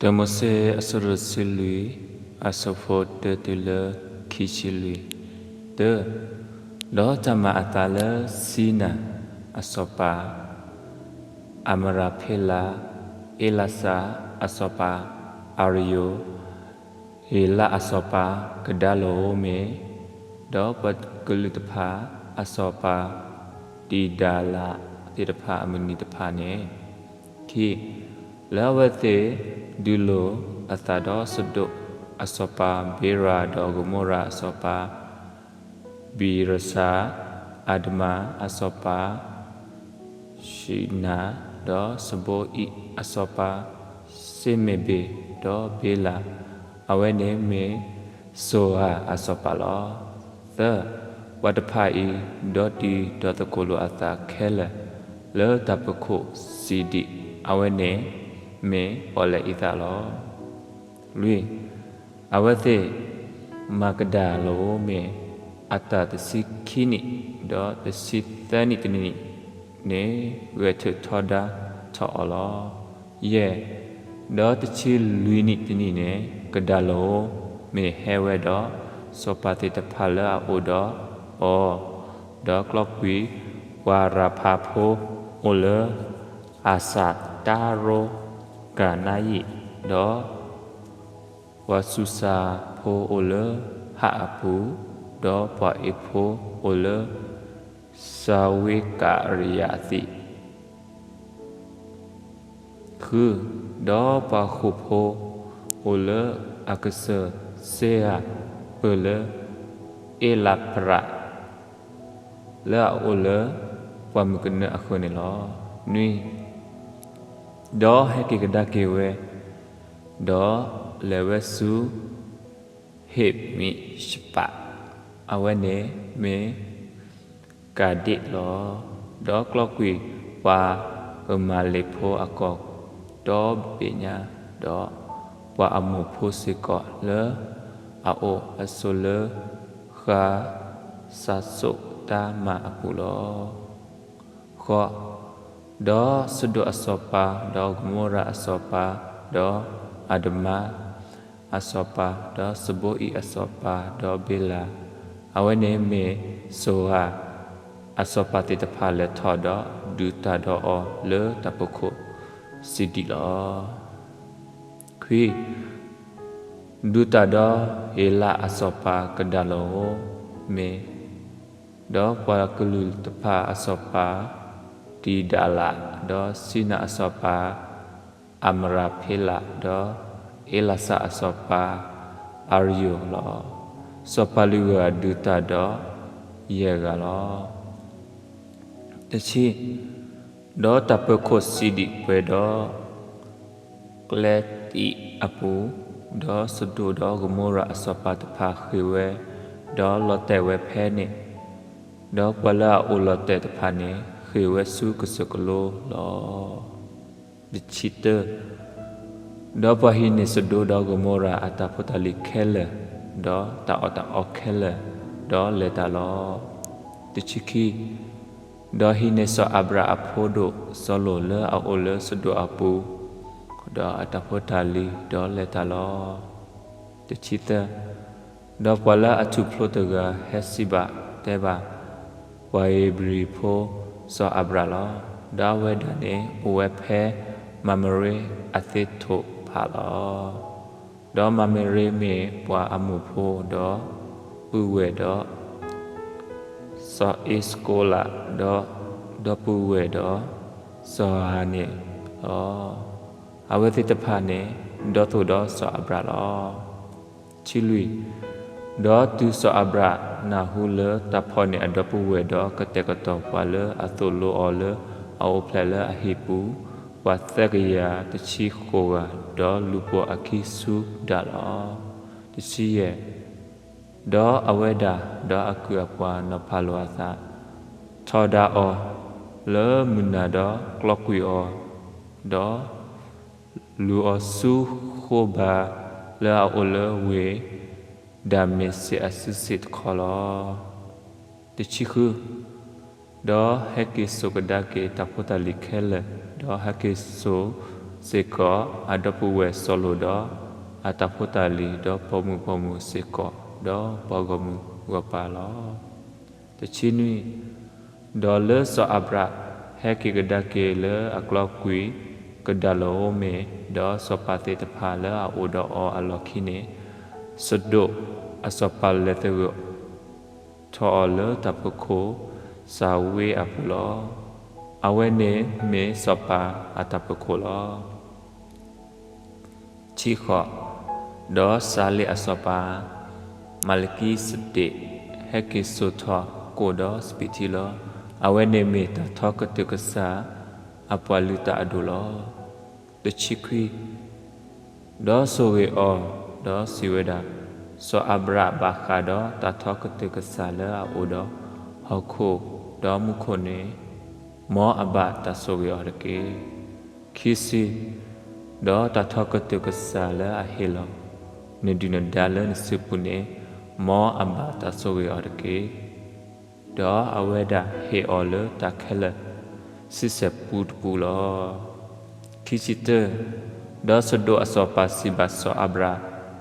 တၢမိၤၡ့အဆၢဒိၣ်တဆံလွံၢ်, အဆၢဖိတၢတုၤလၢခံဆံလွံၢ်. တၢ, ဒီးတၢ်မၤအသးလၢစံနၤအစီၤပၤ အမရၤဖ့လး, အ့လးစၢ်အစီၤပၤ အၤရယိာ်, ယ့လးအစီၤပၤ ကဒါလီၤဧိၤမ့ၢ်, ဒီးပှၤကလုာ်တဖၣ်အစီၤပၤ တံာ်ဒါလးသ့ၣ်တဖၣ်အမုၢ်နံၤတဖၣ်န့ၣ်, ခံ, လၢအဝဲသ့ၣ်ဒုးလိာ်အသးဒီးစဒိၣ်အစီၤပၤဘ့ရၤ, ဒီးကမိရၤအစီၤပၤ ဘံရစၢ်, အၤဒမၤအစီၤပၤ ၡံနၤ, ဒီးစဘိအံၣ်အစီၤပၤ ၡ့မ့ၣ်ဘ့ၣ်, ဒီးဘ့လး, အဝဲန့ၣ်မ့ၢ်စိၤအၤအစီၤပၤလီၤ. သၢ, ပှၤတဖၣ်အံၤ ဒီတံၤဒီသကိးလိာ်အသးခဲလၢာ် လၢတၢ်ပခိၣ်စံးဒံး, အဝဲန့ၣ်မ့ၢ်ပီၣ်လဲၣ်အံသၣ်လီၤ. လွံၢ်, အဝဲသ့ၣ်မၤကဒါလီၤဧိၤမ့ၢ် အတၢ်တဆံခံနံၣ် ဒီးတဆံသၢနံၣ်တနံၣ်န့ၣ် ဂဲၤထုးထီဒါထီၣ်အီၤလီၤ. ယဲၢ်, ဒီးတဆံလွံၢ်နံၣ်တနံၣ်န့ၣ် ကဒါလီၤဧိၤမ့ၢ်ဟဲဝဲဒီး စီၤပၤသ့ၣ်တဖၣ်လၢအအိၣ်ဒီးအီၤ, ဒီးကျီကွံာ်ပှၤရၤဖးဖိအိၣ်လၢ အၤစၤတါရိကနါယံၣ်, ဒီး ပှၤစူၤစၤဖိအိၣ်လၢဟၣ်အပူၤ, ဒီးပှၤအ့းဖိအိၣ်လၢ စၤဝ့ကၤရံယၤအသံၣ်, ဃု, ဒီးပှၤဃိာ်ဖိအိၣ်လၢအကစၢၢ်စ့ဧၤပၢၢ်လၢ အ့လးပရး လၢအအိၣ်လၢပှၢ်မုၢ်ကနၢအဃၢၤန့ၣ်လီၤ. နွံ, ဒီးဟဲက့ၤကဒါက့ၤဝဲ, ဒီးလဲၤဝဲဆူ ဟ့ၣ်မံးၡပး, အဝဲန့ၣ်မ့ၢ်ကၤဒ့းလီၤ. ဒီးကျီကွံာ်ပှၤအမၤလ့းဖိအကီၢ်ဒီဘ့ၣ်ညါ, ဒီးပှၤအမိၢ်ဖိစ့ၢ်ကီးလၢအအိၣ်အဆိးလၢ ဃါစၤစိၣ်တၢ်မၤအပူၤလီၤ. ဃိး, ဒီးစဒိၣ်အစီၤပၤ, ဒီးကမိရၤအစီၤပၤ, ဒီးအၤဒမၤအစီၤပၤ, ဒီးစဘိအံၣ်အစီၤပၤ, ဒီးဘ့လး, အဝဲန့ၣ်မ့ၢ်စိၤအၤ အစီၤပၤသ့ၣ်တဖၣ်လဲၤထီၣ်ဒီး ဒုးတၢ်ဒီးအီၤလၢတၢ်ဖီခိၣ်စံးဒံးလီၤ. ခွံ, ဒုးတၢ်ဒီးယ့လးအစီၤပၤကဒါလီၤဧိၤမ့ၢ်, ဒီးပှၤကလုာ်တဖၣ်အစီၤပၤ တံာ်ဒါလး, ဒီးစံနၤအစီၤပၤ အမရၤဖ့လး, ဒီးအ့လးစၢ်အစီၤပၤ အၤရယိာ်လီၤ. စီၤပၤလွံၢ်ဂၤဒုးတၢ်ဒီးယဲၢ်ဂၤလီၤ. တဆံ, ဒီးတၢ်ဖီခိၣ်စံးဒံးပှဲၤဒီး ကျဲတံာ်အပူၤ, ဒီးစဒိၣ်ဒီးကမိရၤအစီၤပၤတဖၣ်ဃ့ၢ်ဝဲ, ဒီးလီၤတဲာ်ဝဲဖဲန့ၣ်, ဒီးပှၤလၢအအိၣ်လီၤတဲာ်တဖၣ်န့ၣ် ဃ့ၢ်ဝဲဆူကစၢၢ်ကလိလီၤ. တဆံတၢ, ဒီးပှၤဟံးန့ၢ်စဒိၣ်ဒီးကမိရၤအတၢ်ဖိတၢ်လံၤခဲလၢာ်, ဒီးတၢ်အီၣ်တၢ်အီခဲလၢာ်, ဒီးလဲၤတၢ်လီၤ. တဆံခံ, ဒီးဟံးန့ၢ်စီၤအၤဘြၣ်အဖိဒိၣ်စီၤလိာ်လၢအအိၣ်လၢစဒိၣ်အပူၤ, ဒီးအတၢ်ဖိတၢ်လံၤ, ဒီးလဲၤတၢ်လီၤ. တဆံသၢ, ဒီးပှၤလၢအထူၣ်ဖျိတဂၤဟဲစံးဘၣ်တဲဘၣ် ပှၤဧ့ၤဘြံၤဖိစီၤအၤဘြၣ်လီၤ. ဒီးအဝဲဒၣ်န့ၣ် အိၣ်ဝဲဖဲမၤမရ့အသ့ၣ်ထိးဖးလီၤ. ဒီးမၤမရ့မ့ၢ်ပှၤအမိၢ်ဖိ, ဒီးပုၢ်ဝဲၢ်ဒီး စီၤအ့စကိလး, ဒီး ဒီပုၢ်ဝဲၢ်ဒီး စီၤအၤန့ၣ်လီၤ. အဝဲသ့ၣ်တဖၣ်န့ၣ် ဒီသိၣ်ဒီးစီၤအၤဘြၣ်လီၤ. တဆံလွံၢ်, ဒီးတုၤစီၤအၤဘြၣ်နၢ်ဟူလၢတၢ်ဖီၣ်န့ၢ်အဒီပုၢ်ဝဲၢ်ဒီးကတဲာ်ကတီၤပှၤလၢအသိၣ်လိအီၤလၢအအိၣ်ဖျဲၣ်လၢအဟံၣ်ပူၤ, ပှၤသၢကယၤတဆံဃိးဂၤ, ဒီးလူၤပိာ်အခံဆူဒၣ်လီၤ. တဆံယဲၢ်, ဒီးအဝဲဒၣ်ဒီးအကုၢ်အပှၤနီၤဖးလိာ်အသး, ထီဒါအီၤလၢမုၢ်နၤဒီးကျီကွံာ်အီၤ, ဒီးလူၤအီၤဆူဃိဘၤလၢအအိၣ်လၢဝ့ၢ် ဒၤမ့းစ့းအစုစ့ၣ်တခီလီၤ. တဆံဃု, ဒီးဟဲက့ၤစိာ်ကဒါက့ၤတၢ်ဖိတၢ်လံၤခဲလၢာ်, ဒီးဟဲက့ၤစိာ် စ့ၢ်ကီးအဒီပုၢ်ဝဲၢ်စီၤလိာ်ဒီးအတၢ်ဖိတၢ်လံၤ, ဒီးပိာ်မုၣ်ပိာ်မုၣ်စ့ၢ်ကီး, ဒီးပှၤဂီၢ်မုၢ်ဂီၢ်ပၤလီၤ. တဆံနွံ, ဒီးလၢစီၤအၤဘြးဟဲက့ၤကဒါက့ၤလၢအကျီကွံာ်ကဒါလီၤဧိၤမ့ၢ်, ဒီးစီၤပၤသ့ၣ်တဖၣ်လၢအအိၣ်ဒီးအီၤအလီၢ်ခံန့ၣ်, စဒိၣ်အစီၤပၤလဲၤသဂၢၢ်ထီၣ်အီၤလၢတၢ်ဖီခိၣ်စၢ်ဝ့အပူၤလီၤ. အဝဲန့ၣ်မ့ၢ်စီၤပၤအတၢ်ဖီခိၣ်လီၤ. တဆံဃိး, ဒီးစၤလ့ၣ်အစီၤပၤမၤလကံစဒ့း ဟဲက့ၤစိာ်ထီၣ်ကိၣ်ဒီးစပံးထံလီၤ. အဝဲန့ၣ်မ့ၢ်တၢ်ထီကတၢၢ်ကစၢ်အပှၤလုၢ်တၢ်အဒိၣ်လီၤ. တဆံခွံ, ဒီးဆိၣ်ဂ့ၤအီၤ, ဒီးစံးဝဲဒၣ်, စီၤအၤဘြးဘၣ်ဃးဒီးတၢ်ထီကတၢၢ်ကစၢ်လၢအအိၣ်ဒီးဟီၣ်ခိၣ်ဒီးမူခိၣ်န့ၣ်, မ်အဘၣ်တၢ်ဆိၣ်ဂ့ၤအီၤတက့ၢ်. ခံဆံ, ဒီးတၢ်ထီကတၢၢ်ကစၢ်လၢအဟ့ၣ်လီၤနဒုၣ်နဒါလၢနစုပူၤန့ၣ်, မ်အဘၣ်တၢ်ဆိၣ်ဂ့ၤအီၤတက့ၢ်. ဒီးအဝဲဒၣ်ဟ့ၣ်အီၤလၢတၢ်ခဲလၢာ်ဆံဆဲၣ်ပူတပူလီၤ. ခံဆံတၢ, ဒီးစဒိၣ်အစီၤပၤစံးဘၣ်စီၤအၤဘြး,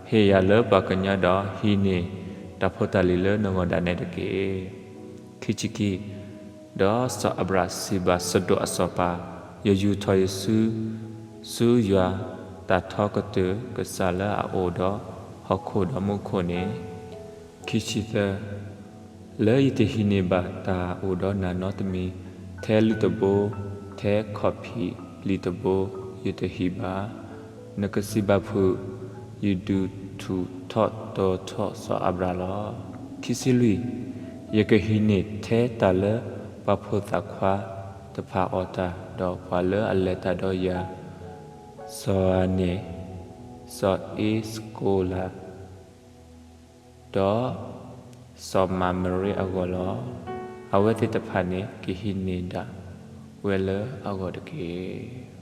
ဟ့ၣ်ယၤလၢပှၤကညီဒီးဟံးန့ၢ်တၢ်ဖိတၢ်လံၤလၢနဂီၢ်ဒၣ်နဲတက့ၢ်. ခံဆံခံ, ဒီးစီၤအၤဘြးစံးဘၣ်စဒိၣ်အစီၤပၤ, ယယူာ်ထီၣ်ယစု ဆူယွၤတၢ်ထီကတၢၢ်ကစၢ်လၢအအိၣ်ဒီးဟီၣ်ခိၣ်ဒီးမူခိၣ်န့ၣ်, ခံဆံသၢ, လၢယတဟံးန့ၢ်ဘၣ်တၢ်အိၣ်ဒီးနၤနီတမံၤ, ထဲလုၢ်တဘိ, ထဲခီၣ်ဖံးပျံၤတဘိ, ယတဟံးဘၣ်. နကစံးဘၣ်ဖုး, ယဒုးထူးထီၣ်တီၤထီၣ်စီၤအၤဘြးလီၤ. ခံဆံလွံၢ်, ယကဟံးန့ၢ်ထဲတၢ်လၢပှၤဖိသၣ်ခွါတဖၣ်အီၣ်တၢ်, ဒီးပှၤလၢအလဲၤတၢ်ဒီးယၤ, စီၤအၤနၣ်, စီၤအ့စကိလး, ဒီးစီၤမၤမရ့အဂီၢ်လီၤ. အဝဲသ့ၣ်တဖၣ်န့ၣ် ကဟံးန့ၢ်ဒၣ်ဝဲလၢအဂီၢ်တက့ၢ်.